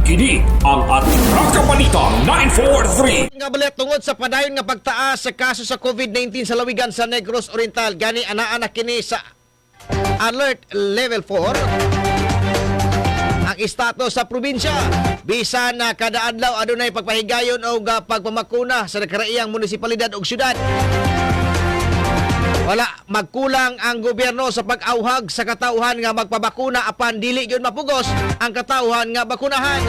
Kini ang Atraka Balita 943. Nga balit tungod sa padayon nga pagtaas sa kaso sa COVID-19 sa lawigan sa Negros Oriental, gani anaa na kini sa alert level 4 ang status sa probinsya. Bisan na kada adlaw adunay pagpahigayon og pagpamakuna sa nakaraiyang munisipalidad ug syudad, wala magkulang ang gobyerno sa pag-awhag sa katawhan nga magpabakuna, apan dili gyud mapugos ang katawhan nga bakunahan.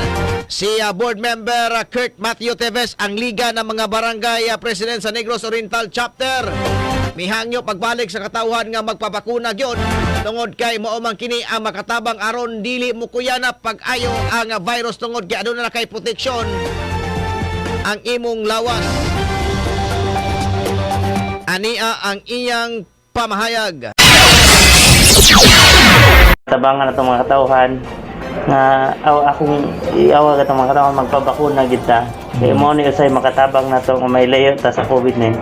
Si board member Kurt Matthew Teves, ang Liga ng mga Barangay President sa Negros Oriental Chapter, mihangyo pagbalik sa katawhan nga magpabakuna gyud tungod kay mao man kini ang makatabang aron dili mukuyana pag-ayo ang virus, tungod kay aduna na kay proteksyon ang imong lawas. Ania ang iyang pamahayag. Tabangan na itong mga katawhan nga aw, akong iawag atong mga katawhan magpabakuna gid ta kay mao ni usay makatabang nato nga may layo ta sa COVID-19,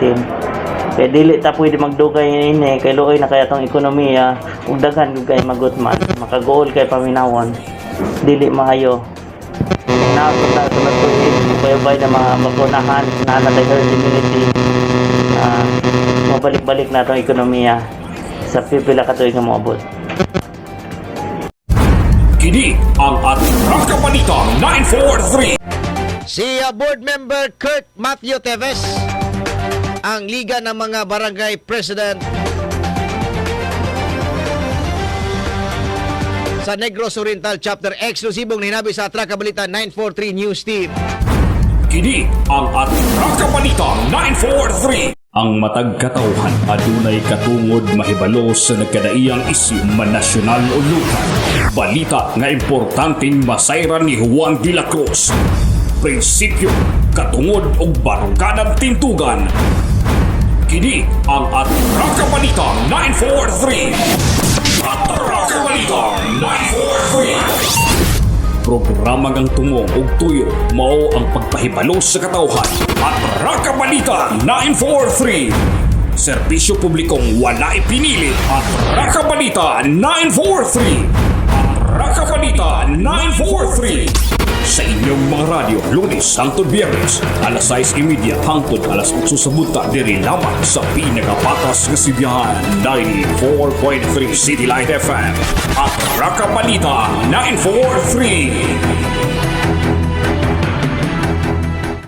kay dili ta pwede magdugay ini, kay luoy na kay atong ekonomiya ug daghan gud kay magutman, makaguol kay paminawon, dili maayo na ta sa tuig bay na mga bakunahan na natay herd immunity, mabalik-balik na atong ekonomiya sa pipila ka tuig nga moabot. Kini ang Atraka Balita 943. Si board member Kurt Matthew Teves, ang Liga ng mga Barangay President sa Negros Oriental Chapter, eksklusibong hinabi sa Atraka Balita 943 News Team. Kini ang Atraka Balita 943. Ang matag katawhan adunay katungod mahibalo sa nagkadaiyang isyu, man nasyonal o lokal. Balita nga importanteng masayran ni Juan de la Cruz. Prinsipyo, katungod ug barukadang tintugan. Kini ang Atraka Balita 943. Atraka Balita 943. Programa ngang tungong ug tuyo mao ang pagpahibalo sa katawhan. Atraka Balita 943. Serbisyo publikong walay pinili. Atraka Balita 943. Atraka Balita 943. Sa inyong mga radyo, Lunes hangtod Biyernes, alas 6:30 hangtod alas 8 sa buntag, diri lamang sa pinakapatas nga sibihan, 94.3 City Light FM. Atraka Balita 943.